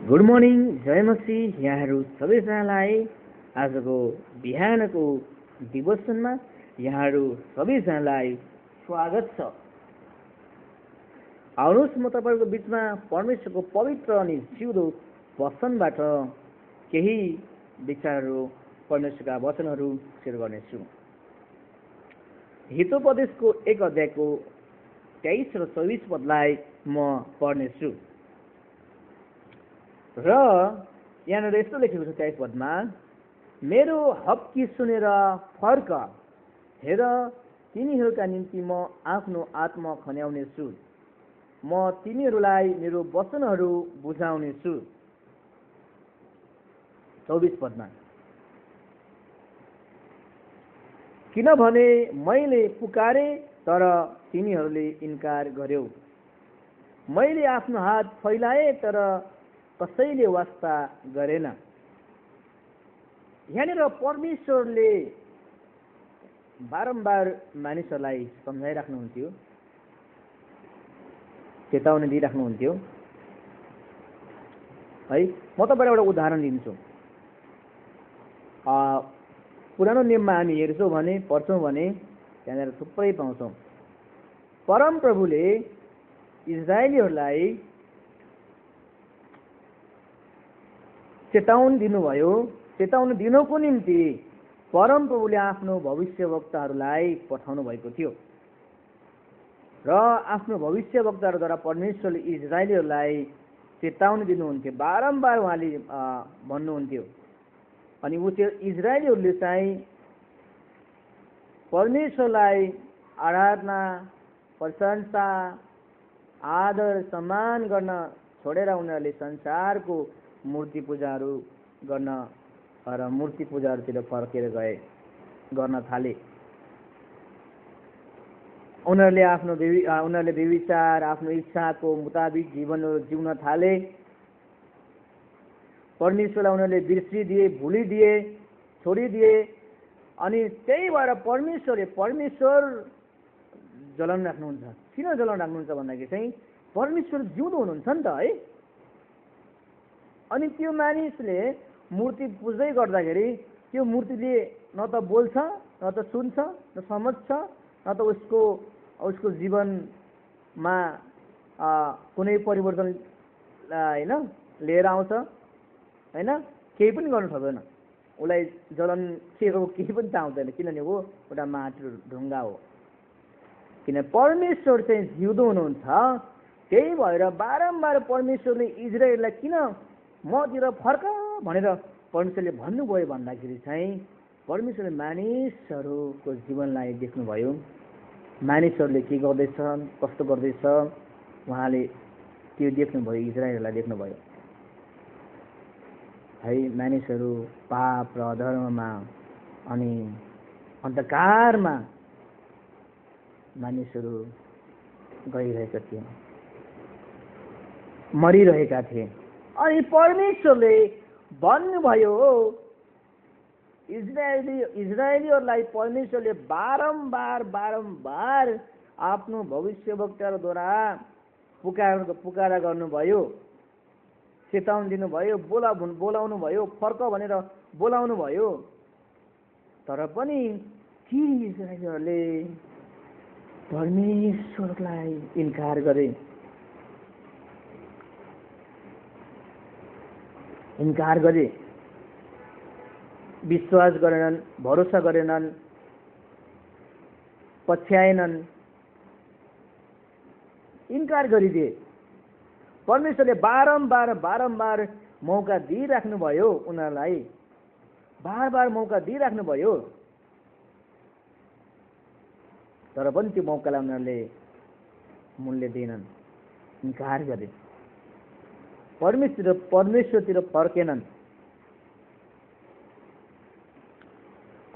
Good morning, जय मसीह। यहाँहरू सबैजनालाई आजको बिहानको डिभोसनमा यहाँहरू सबैजनालाई स्वागत छ। आउनुहोस्, म तपाईँको बिचमा परमेश्वरको पवित्र अनि जिउँदो वचनबाट केही विचारहरू, परमेश्वरका वचनहरू सेयर गर्नेछु। हितोपदेशको 1 अध्यायको 23 र 24 पदलाई म पढ्नेछु। र यहाँनिर यस्तो लेखेको छ 23 पदमा, मेरो हप्की सुनेर फर्क, हेर तिनीहरूका निम्ति म आफ्नो आत्मा खन्याउनेछु, म तिनीहरूलाई मेरो वचनहरू बुझाउनेछु। 24 पदमा, किनभने मैले पुकारे तर तिनीहरूले इन्कार गर्यो, मैले आफ्नो हात फैलाए तर कसैले वास्ता गरेन। यहाँनिर परमेश्वरले बारम्बार मानिसहरूलाई सम्झाइराख्नुहुन्थ्यो, चेतावनी दिइराख्नुहुन्थ्यो है। म तपाईँलाई एउटा उदाहरण दिन्छु। पुरानो नियममा हामी हेर्छौँ भने, पढ्छौँ भने त्यहाँनिर थुप्रै पाउँछौँ। परम प्रभुले इजरायलीहरूलाई चेतावनी दिनुभयो। चेतावनी दिनको निम्ति परम प्रभुले आफ्नो भविष्यवक्ताहरूलाई पठाउनु भएको थियो र आफ्नो भविष्यवक्ताहरूद्वारा परमेश्वरले इजरायलीहरूलाई चेतावनी दिनुहुन्थ्यो। बारम्बार उहाँले भन्नुहुन्थ्यो। अनि इजरायलीहरूले चाहिँ परमेश्वरलाई आराधना, प्रशंसा, आदर, सम्मान गर्न छोडेर उनीहरूले संसारको मूर्ति पूजाहरू गर्न र मूर्ति पूजाहरूतिर फर्केर गर्न थाले। उनीहरूले व्यभिचार, आफ्नो इच्छाको मुताबिक जीवनहरू जिउन थाले। परमेश्वरलाई उनीहरूले बिर्सिदिए, भुलिदिए, छोडिदिए। अनि त्यही भएर परमेश्वर जलन राख्नुहुन्छ। किन जलन राख्नुहुन्छ भन्दाखेरि चाहिँ परमेश्वर जिउँदो हुनुहुन्छ नि त है। अनि त्यो मानिसले मूर्ति पुज्दै गर्दाखेरि त्यो मूर्तिले न त बोल्छ, न त सुन्छ, न समझ्छ, न त उसको जीवनमा कुनै परिवर्तन होइन लिएर आउँछ होइन। केही पनि गर्नु सक्दैन। उसलाई जलन के हो केही पनि थाहा हुँदैन, किनभने वो एउटा माटो ढुङ्गा हो। किन परमेश्वर चाहिँ जिउँदो हुनुहुन्छ। त्यही भएर बारम्बार परमेश्वरले इजरायललाई किन मतिर फर्क भनेर परमेश्वरले भन्नुभयो भन्दाखेरि चाहिँ परमेश्वरले मानिसहरूको जीवनलाई देख्नुभयो। मानिसहरूले के गर्दैछन्, कस्तो गर्दैछ, उहाँले त्यो देख्नुभयो, इजरायललाई देख्नुभयो है। मानिसहरू पाप र अधर्ममा अनि अन्धकारमा मानिसहरू गइरहेका थिए, मरिरहेका थिए। अनि परमेश्वरले भन्नुभयो, इजरायलीहरूलाई परमेश्वरले बारम्बार आफ्नो भविष्यवक्ताहरूद्वारा पुकारा गर्नुभयो, चेतावनी दिनुभयो, बोलाउनु भयो, फर्क भनेर बोलाउनु भयो। तर पनि ती इजरायलीहरूले परमेश्वरलाई इन्कार गरे, विश्वास गरेनन्, भरोसा गरेनन्, पछ्याएनन्, इन्कार गरिदिए। परमेश्वरले बारम्बार मौका दिइराख्नुभयो उनीहरूलाई, बार मौका दिइराख्नुभयो। तर पनि त्यो मौकालाई उनीहरूले मूल्य दिएनन्, इन्कार गरे, परमेश्वरतिर फर्केनन्।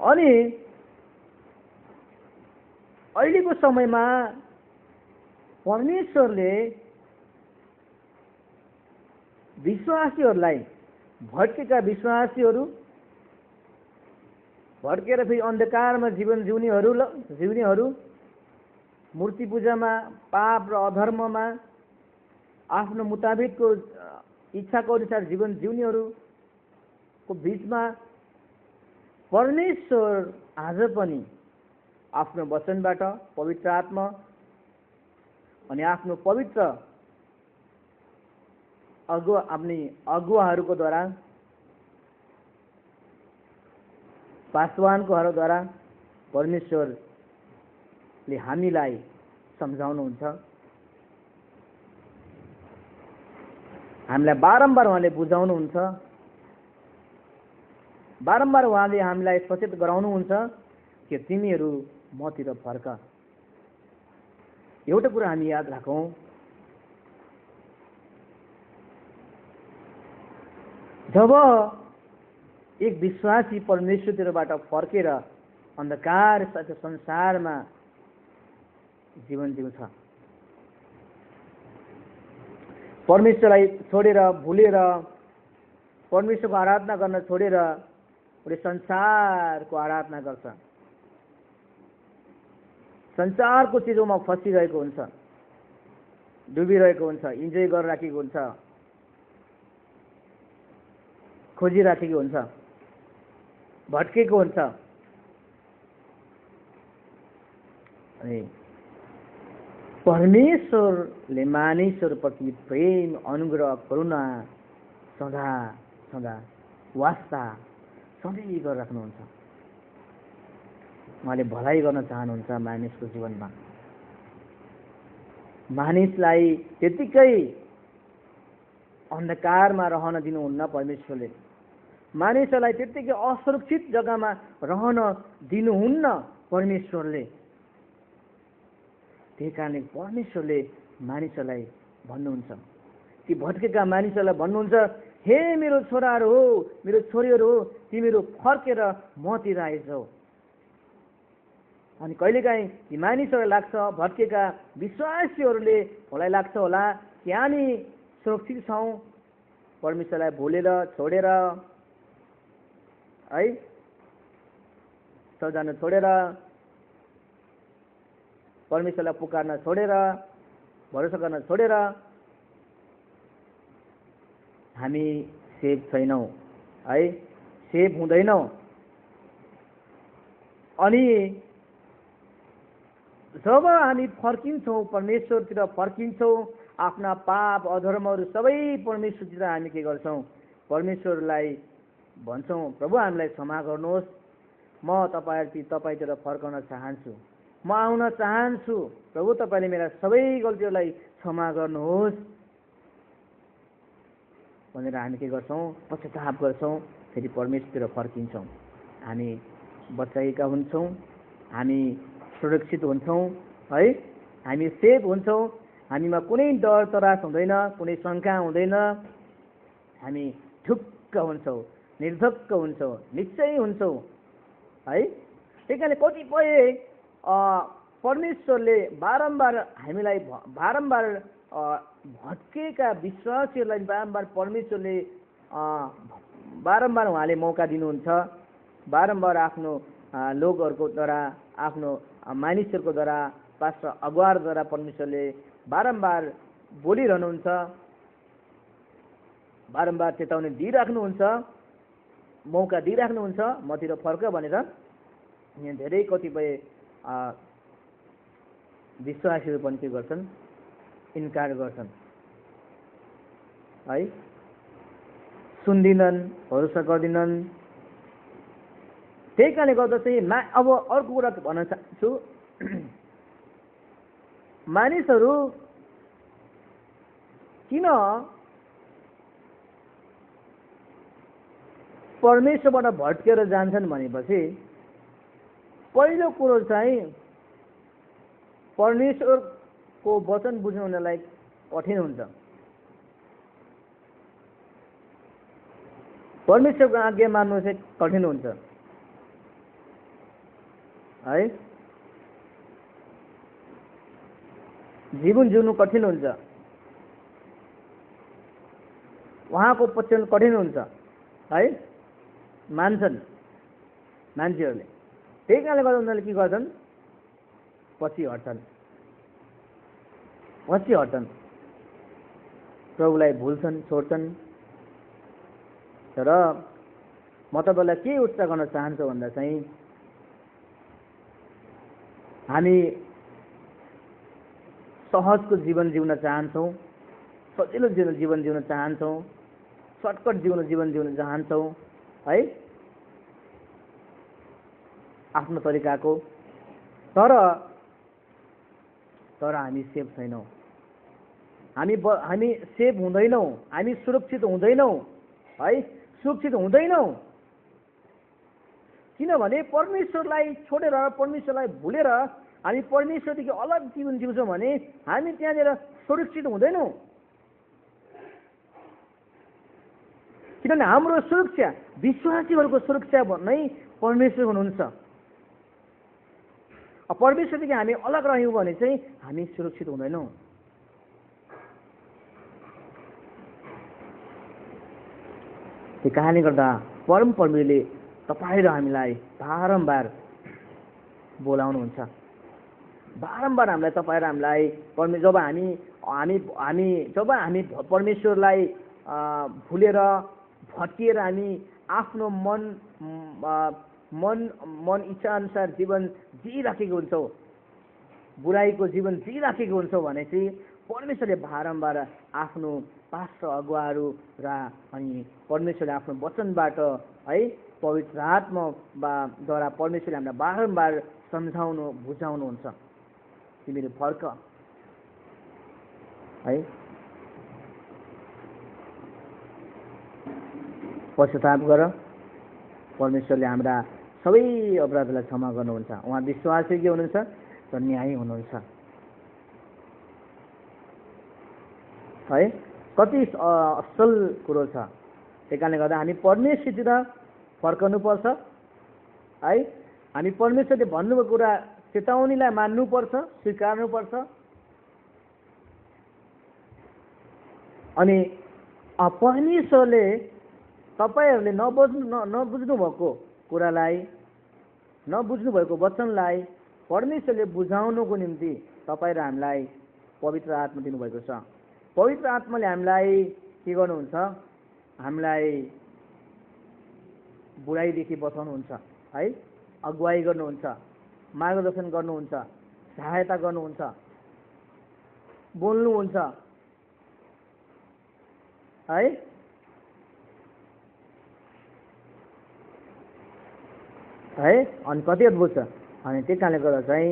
अनि अहिलेको समयमा परमेश्वरले विश्वासीहरूलाई, भट्केका विश्वासीहरू, भड्केर फेरि अन्धकारमा जीवन जिउनेहरू, मूर्ति पूजामा, पाप र अधर्ममा आफ्नो मुताबिकको इच्छाको अनुसार जीवन जिउनेहरूको बीचमा परमेश्वर आज पनि आफ्नो वचनबाट, पवित्र आत्मा अनि आफ्नो पवित्र अगुवाहरूको द्वारा, पासवानकोहरूद्वारा परमेश्वरले हामीलाई सम्झाउनुहुन्छ। हामीलाई बारम्बार उहाँले बुझाउनुहुन्छ, बारम्बार उहाँले हामीलाई सचेत गराउनुहुन्छ कि तिमीहरू मतिर फर्क। एउटा कुरा हामी याद राखौँ, जब एक विश्वासी परमेश्वरतिरबाट फर्केर अन्धकार संसारमा जीवन जिउँछ, परमेश्वरलाई छोडेर, भुलेर, परमेश्वरको आराधना गर्न छोडेर उसले संसारको आराधना गर्छ, संसारको चिजोमा फसिरहेको हुन्छ, डुबिरहेको हुन्छ, इन्जोय गरिराखेको हुन्छ, खोजिराखेको हुन्छ, भट्केको हुन्छ। अनि परमेश्वरले मानिसहरूप्रति प्रेम, अनुग्रह, करुणा सदा सदा वास्ता सधैँ गरिराख्नुहुन्छ। उहाँले भलाइ गर्न चाहनुहुन्छ मानिसको जीवनमा। मानिसलाई त्यतिकै अन्धकारमा रहन दिनुहुन्न परमेश्वरले, मानिसहरूलाई त्यतिकै असुरक्षित जग्गामा रहन दिनुहुन्न परमेश्वरले। त्यही कारणले परमेश्वरले मानिसहरूलाई भन्नुहुन्छ, ती भट्केका मानिसहरूलाई भन्नुहुन्छ, हे मेरो छोराहरू हो, मेरो छोरीहरू हो, तिमीहरू फर्केर मतिर आइजाऊ। अनि कहिलेकाहीँ ती मानिसहरूलाई लाग्छ, भट्केका विश्वासीहरूले मलाई लाग्छ होला कि हामी सुरक्षित छौँ, परमेश्वरलाई भुलेर, छोडेर, है, सजान छोडेर, परमेश्वरलाई पुकार्न छोडेर, भरोसा गर्न छोडेर हामी सेफ छैनौँ, है, सेफ हुँदैनौँ। अनि जब हामी फर्किन्छौँ, परमेश्वरतिर फर्किन्छौँ, आफ्ना पाप अधर्महरू सबै परमेश्वरतिर हामी के गर्छौँ, परमेश्वरलाई भन्छौँ, प्रभु हामीलाई क्षमा गर्नुहोस्, म तपाईँतिर फर्कन चाहन्छु, म आउन चाहन्छु, प्रभु तपाईँले मेरा सबै गल्तीहरूलाई क्षमा गर्नुहोस् भनेर हामी के गर्छौँ, पश्चाताप गर्छौँ, फेरि परमेश्वरतिर फर्किन्छौँ। हामी बचाइएका हुन्छौँ, हामी सुरक्षित हुन्छौँ, है, हामी सेफ हुन्छौँ, हामीमा कुनै डर तरास हुँदैन, कुनै शङ्का हुँदैन, हामी ढुक्क हुन्छौँ, निर्धक्क हुन्छौँ, निश्चय हुन्छौँ, है। त्यही कारणले कतिपय परमेश्वरले बारम्बार हामीलाई बारम्बार भट्केका विश्वासीहरूलाई बारम्बार परमेश्वरले बारम्बार उहाँले मौका दिनुहुन्छ, बारम्बार आफ्नो लोकहरूको द्वारा, आफ्नो मानिसहरूको द्वारा, पास्टर अगुवाहरूद्वारा परमेश्वरले बारम्बार बोलिरहनुहुन्छ, बारम्बार चेतावनी दिइराख्नुहुन्छ, मौका दिइराख्नुहुन्छ, मतिर फर्क भनेर। यहाँ धेरै कतिपय विश्वासीहरू पनि के गर्छन्, इन्कार गर्छन्, है, सुन्दिनन्, भरोसा गर्दिनन्। त्यही कारणले गर्दा चाहिँ अब अर्को कुरा भन्न चाहन्छु, मानिसहरू किन परमेश्वरबाट भट्केर जान्छन् भनेपछि पहिलो कुरो चाहिँ परमेश्वरको वचन बुझ्नलाई कठिन हुन्छ, परमेश्वरको आज्ञा मान्नु चाहिँ कठिन हुन्छ, है, जीवन जिउनु कठिन हुन्छ, उहाँको वचन कठिन हुन्छ, है, मान्छन् मान्छेहरूले। त्यही कारणले गर्दा उनीहरूले के गर्छन्, पछि हट्छन्। प्रभुलाई भुल्छन्, छोड्छन्। तर म तपाईँलाई के उच्च गर्न चाहन्छु भन्दा चाहिँ हामी सहजको जीवन जिउन चाहन्छौँ, सजिलो जीवन जिउन चाहन्छौँ, सर्टकट जीवन जिउन चाहन्छौँ है, आफ्नो तरिकाको। तर हामी सेफ छैनौँ, हामी सेफ हुँदैनौँ, हामी सुरक्षित हुँदैनौँ है, सुरक्षित हुँदैनौँ। किनभने परमेश्वरलाई छोडेर, परमेश्वरलाई भुलेर हामी परमेश्वरदेखि अलग जीवन जिउँछौँ भने हामी त्यहाँनिर सुरक्षित हुँदैनौँ। किनभने हाम्रो सुरक्षा, विश्वासीहरूको सुरक्षा नै परमेश्वर हुनुहुन्छ। परमेश्वरदेखि हामी अलग रह्यौँ भने चाहिँ हामी सुरक्षित हुँदैनौँ। त्यो कारणले गर्दा परम परमेश्वरले तपाईँ र हामीलाई बारम्बार बोलाउनुहुन्छ, बारम्बार हामीलाई, तपाईँ र हामीलाई जब हामी परमेश्वरलाई भुलेर भट्किएर हामी आफ्नो मन इच्छा अनुसार जीवन जिइराखेको हुन्छौँ, बुराईको जीवन जिइराखेको हुन्छौँ भने चाहिँ परमेश्वरले बारम्बार आफ्नो पास्टर अगुवाहरू र अनि परमेश्वरले आफ्नो वचनबाट है, पवित्र आत्माद्वारा परमेश्वरले हामीलाई बारम्बार सम्झाउनु, बुझाउनुहुन्छ, तिमीले फर्क है, पश्चाताप गर। परमेश्वरले हाम्रा सबै अपराधलाई क्षमा गर्नुहुन्छ। उहाँ विश्वासी के हुनुहुन्छ र न्यायी हुनुहुन्छ है। कति असल कुरो छ। त्यही कारणले गर्दा हामी परमेश्वरतिर फर्कनुपर्छ है। हामी परमेश्वरले भन्नुभएको कुरा, चेतावनीलाई मान्नुपर्छ, स्वीकार्नुपर्छ। अनि परमेश्वरले तपाईहरूले नबुझ्नु भएको कुरालाई, नबुझ्नु भएको वचनलाई परमेश्वरले बुझाउनुको निम्ति तपाईँ र हामीलाई पवित्र आत्मा दिनुभएको छ। पवित्र आत्माले हामीलाई के गर्नुहुन्छ, हामीलाई बुराईदेखि बचाउनुहुन्छ है, अगुवाई गर्नुहुन्छ, मार्गदर्शन गर्नुहुन्छ, सहायता गर्नुहुन्छ, बोल्नुहुन्छ है। अनि कति अद्भुत छ। अनि त्यही कारणले गर्दा चाहिँ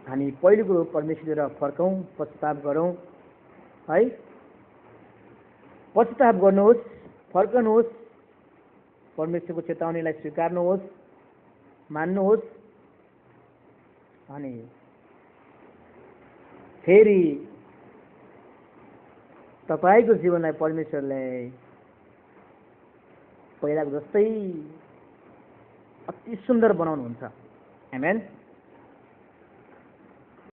हामी पहिलो कुरो परमेश्वरतिर फर्कौँ, पश्चाताप गरौँ है। पश्चाताप गर्नुहोस्, फर्कनुहोस्, परमेश्वरको चेतावनीलाई स्वीकार्नुहोस्, मान्नुहोस्, अनि फेरि तपाईँको जीवनलाई परमेश्वरले पहिलाको जस्तै अति सुन्दर बनाउनुहुन्छ। आमेन।